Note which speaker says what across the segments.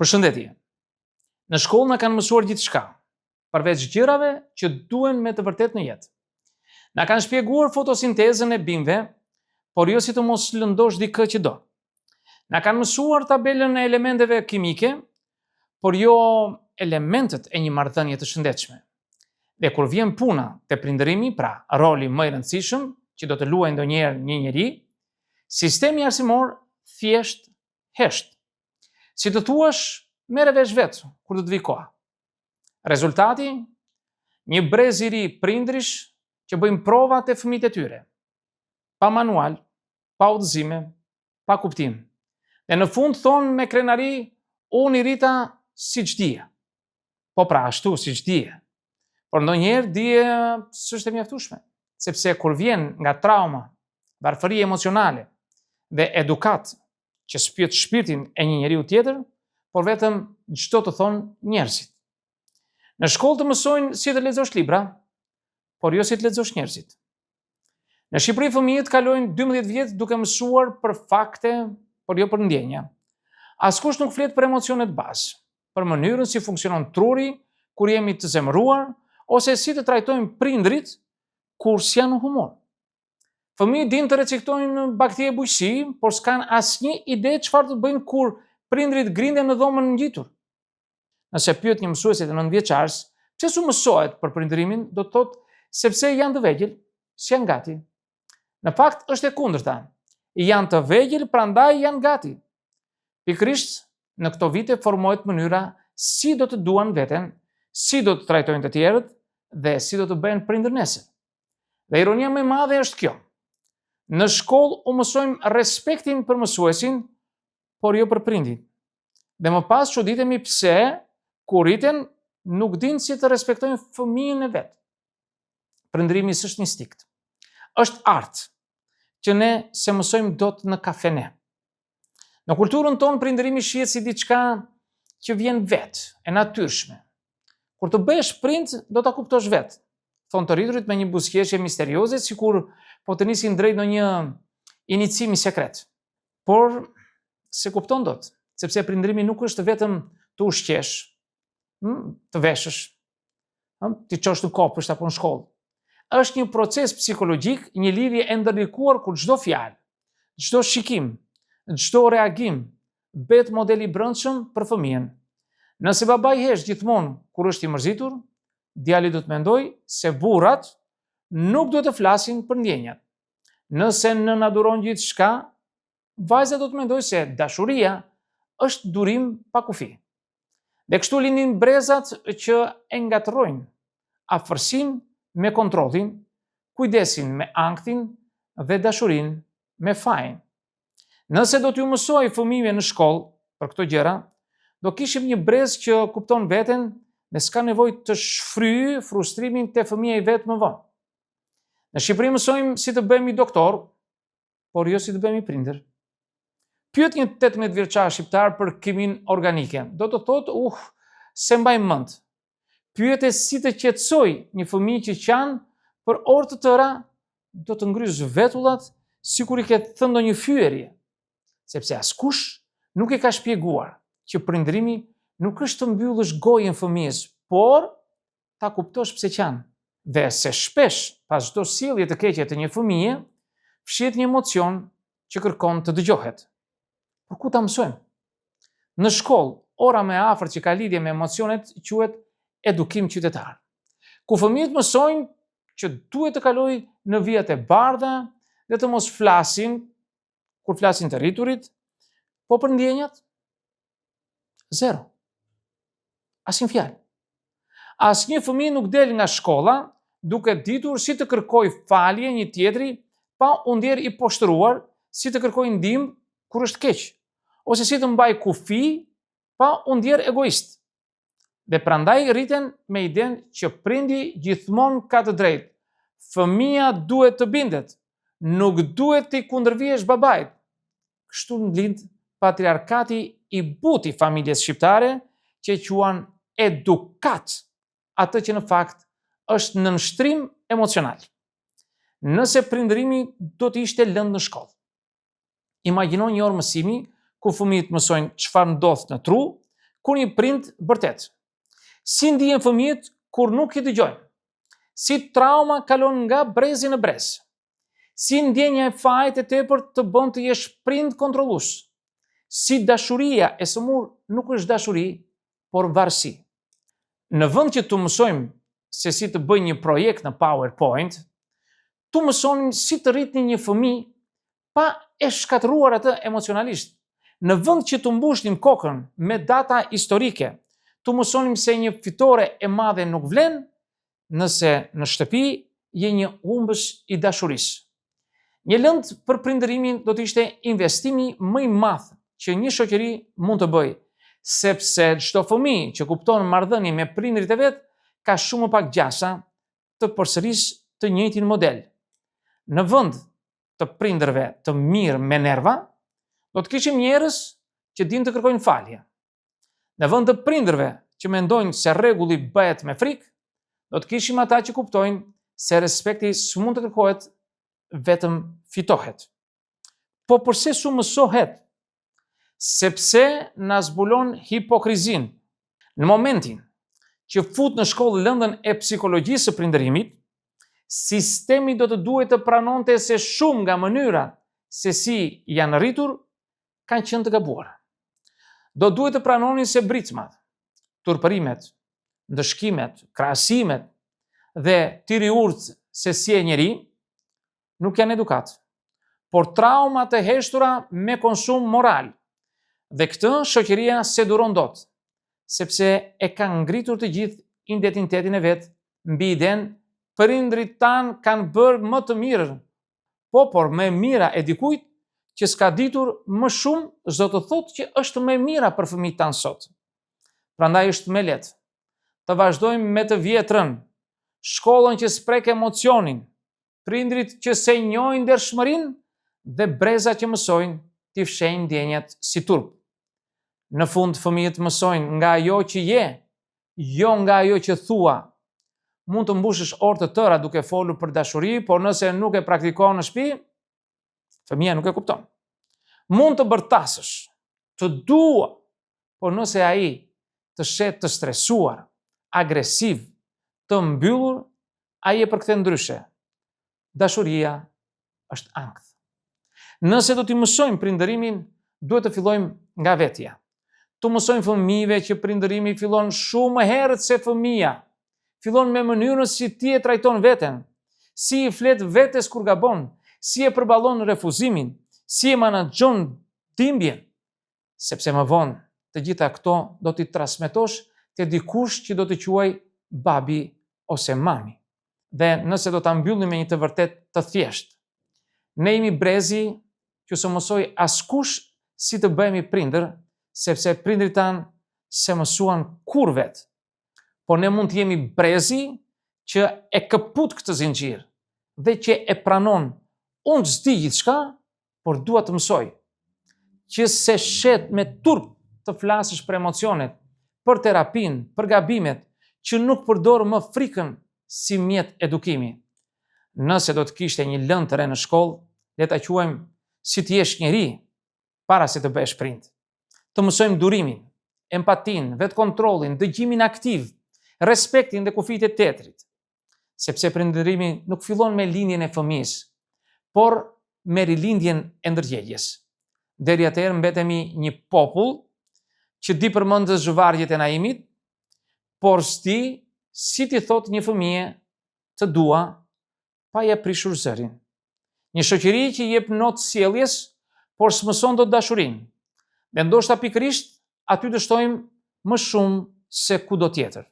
Speaker 1: Përshëndetje. Në shkollë na kanë mësuar gjithçka, përveç gjërave që duhen me të vërtetë në jetë. Na kanë shpjeguar fotosintezën e bimëve, por jo si të mos lëndosh dikë që do. Na kanë mësuar tabelën e elementeve kimike, por jo elementët e një marrëdhënie të shëndetshme. Dhe kur vjen puna te prindërimi, pra roli më i rëndësishëm që do të luajë ndonjëherë një njeri, sistemi arsimor thjesht hesht. Si të thuash, merre vesh vetë kur do të vijë koha. Rezultati, një brez i ri prindërish që bëjnë prova te fëmijët e tyre. Pa manual, pa udhëzime, pa kuptim. Dhe në fund thonë me krenari, unë i rrita siç dija. Po pra, ashtu siç dije. Por ndonjëherë dija s'është e mjaftueshme, sepse kur vjen nga trauma, varfëri emocionale dhe edukatë që s'pyet shpirtin e një njeriu tjetër, por vetëm ç'do të thonë njerëzit. Në shkollë të mësojnë si të lexosh libra, por jo si të lexosh njerëzit. Në Shqipëri fëmijët kalojnë 12 vjet duke mësuar për fakte, por jo për ndjenja. Askush nuk flet për emocionet bazë, për mënyrën si funksionon truri kur jemi të zemëruar ose si të trajtojmë prindërit kur s'janë në humor. Fëmijët dinë të recitojnë bagëti e bujqësi, por s'kanë asnjë ide çfarë të bëjnë kur prindërit grinden në dhomën ngjitur. Nëse pyet një mësuese të nëntëvjeçares, pse s'u mësohet për prindërimin, do të thotë sepse janë të vegjël, s'janë gati. Në fakt është e kundërta. Janë të vegjël, prandaj janë gati. Pikërisht në këto vite formohet mënyra si do të duan veten, si do të trajtojnë të tjerët dhe si do të bëhen prindër nesër. Dhe ironia më e madhe është kjo. Në shkollë u mësojmë respektin për mësuesin, por jo për prindin. Dhe më pas çuditemi pse kur rriten nuk dinë si të respektojnë fëmijën e vet. Prindërimi s'është instinkt. Është art që ne s'e mësojmë dot në kafene. Në kulturën tonë prindërimi shihet si diçka që vjen vetë, e natyrshme. Kur të bëhesh prind, do ta kuptosh vetë. Thonë të rriturit me një buzëqeshje misterioze, sikur po të nisin drejt ndonjë inicimi sekret. Por s'e kupton dot, sepse prindërimi nuk është vetëm të ushqesh, hm, të veshësh, hm, t'i çosh në kopësht apo në shkollë. Është një proces psikologjik, një lidhje e ndërlikuar ku çdo fjalë, çdo shikim, çdo reagim bëhet model i brendshëm për fëmijën. Nëse babai hesht gjithmonë kur është i mërzitur, djali do të mendojë se burrat nuk duhet të flasin për ndjenjat. Nëse nëna duron gjithçka, vajza do të mendojë se dashuria është durim pa kufi. Dhe kështu lindin brezat që e ngatërrojnë afërsinë me kontrollin, kujdesin me ankthin dhe dashurinë me fajin. Nëse do t'ju mësohej fëmijëve në shkollë për këto gjëra, do kishim një brez që kupton veten dhe s'ka nevojë të shfryjë frustrimin te fëmija i vet më vonë. Në Shqipëri mësojmë si të bëhemi doktor, por jo si të bëhemi prindër. Pyet një 18 vjeçar shqiptar për kiminë organike, do të thotë, uh, s'e mbaj mend. Pyete si të qetësojë një fëmijë që qan për orë të tëra, do të ngrysë vetullat sikur i ke thënë ndonjë fyerje, sepse askush nuk e ka shpjeguar që prindërimi nuk është të mbyllësh gojën fëmijës, por ta kuptosh pse qan. Dhe se shpesh, pas çdo sjellje të keqe të një fëmije, fshihet një emocion që kërkon të dëgjohet. Por ku ta mësojmë? Në shkollë, ora më e afërt që ka lidhje me emocionet quhet edukim qytetar. Ku fëmijët mësojnë që duhet të kalojnë në vijat e bardha dhe të mos flasin kur flasin të rriturit, po për ndjenjat? Zero. Asnjë fjalë. Asnjë fëmijë nuk del nga shkolla duke ditur si të kërkojë falje një tjetri pa u ndjerë i poshtëruar, si të kërkojë ndihmë kur është keq, ose si të mbajë kufi pa u ndjerë egoist. Dhe prandaj rriten me idenë që prindi gjithmonë ka të drejtë. Fëmija duhet të bindet, nuk duhet t'i kundërvihesh babait. Kështu lind patriarkati i butë i familjes shqiptare që e quan edukatë atë që në fakt është nënshtrim emocional. Nëse prindërimi do të ishte lëndë në shkollë. Imagjino një orë mësimi ku fëmijët mësojnë çfarë ndodh në tru, kur një prind bërtet? Si ndihen fëmijët kur nuk i dëgjojnë? Si trauma kalon nga brezi në brez? Si ndjenja e fajit e tepërt të bën të jesh prind kontrollues? Si dashuria e sëmurë nuk është dashuri, por varësi? Në vend që t'u mësojmë se si të bëjnë një projekt në PowerPoint, t'u mësonim si të rritnin një fëmijë pa e shkatërruar atë emocionalisht. Në vend që t'u mbushnim kokën me data historike, t'u mësonim se një fitore e madhe nuk vlen nëse në shtëpi je një humbës i dashurisë. Një lëndë për prindërimin do të ishte investimi më i madh që një shoqëri mund të bëjë, sepse çdo fëmijë që kupton marrëdhënien me prindërit e vet ka shumë më pak gjasa të përsërisë të njëjtin model. Në vend të prindërve të mirë me nerva, do të kishim njerëz që dinë të kërkojnë falje. Në vend të prindërve që mendojnë se rregulli bëhet me frikë, do të kishim ata që kuptojnë se respekti s'mund të kërkohet, vetëm fitohet. Po përse s'u mësohet? Sepse na zbulon hipokrizinë. Në momentin që fut në shkollë lëndën e psikologjisë së prindërimit, sistemi do të duhej të pranonte se shumë nga mënyrat se si janë rritur kanë qenë të gabuara. Do duhet të pranonin se britmat, turpërimet, ndëshkimet, krahasimet dhe ti rri urtë se s'je njeri, nuk janë edukatë, por trauma të heshtura me konsum moral. Dhe këtë shoqëria s'e duron dot, sepse e ka ngritur të gjithë identitetin e vet mbi idenë prindërit tanë kanë bërë më të mirën Po, por më e mira e dikujt që s'ka ditur më shumë s'do të thotë që është më e mira për fëmijët tanë sot. Prandaj është më lehtë të vazhdojmë me të vjetrën, shkollën që s'prek emocionin, prindërit që s'e njohin ndershmërinë dhe breza që mësojnë t'i fshehin ndjenjat si turp. Në fund fëmijët mësojnë nga ajo që je, jo nga ajo që thua. Mund të mbushësh orë të tëra duke folur për dashuri, por nëse nuk e praktikon në shtëpi, fëmija nuk e kupton. Mund të bërtasësh, të dua, por nëse ai të sheh të stresuar, agresiv, të mbyllur, ai e përkthen ndryshe. Dashuria është ankth. Nëse do t'i mësojmë prindërimin, duhet të fillojmë nga vetja. T'u mësojmë fëmijëve që prindërimi fillon shumë më herët se fëmija. Fillon me mënyrën si ti e trajton veten, si i flet vetes kur gabon, si e përballon refuzimin, si e menaxhon dhimbjen, sepse më vonë të gjitha këto do t'i transmetosh te dikush që do të quajë babi ose mami. Dhe nëse do ta mbyllim me një të vërtetë të thjeshtë. Ne jemi brezi që s'u mësoi askush si të bëhemi prindër, sepse prindërit tanë s'e mësuan kurrë vetë. Por ne mund të jemi brezi që e këput këtë zinxhir dhe që e pranon unë s'di gjithçka, por dua të mësoj. Që s'e sheh me turp të flasësh për emocionet, për terapinë, për gabimet, që nuk përdor më frikën si mjet edukimi. Nëse do të kishte një lëndë të re në shkollë, le ta quajmë si të jesh njeri para se të bëhesh prind. Të mësojmë durimin, empatinë, vetëkontrollin, dëgjimin aktiv, respektin dhe kufijtë e tjetrit. Sepse prindërimi nuk fillon me lindjen e fëmijës, por me rilindjen e ndërgjegjes. Deri atëherë mbetemi një popull që di përmendësh vargjet e Naimit, por s'di si t'i thotë një fëmije të dua pa ia prishur zërin. Një shoqëri që i jep notë sjelljes, por s'mëson dot dashurinë. Dhe ndoshta pikërisht aty dështojmë më shumë se kudo tjetër.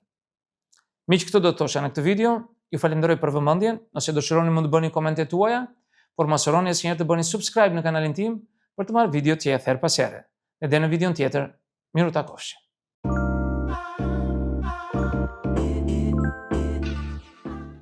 Speaker 1: Miq, këtë do të thosha në këtë video. Ju falenderoj për vëmendjen. Nëse dëshironi mund të bëni komentet tuaja, por mos harroni asnjëherë të bëni subscribe në kanalin tim për të marrë video të tjera herë pas here. Dhe deri në videon tjetër, mirutakofshim.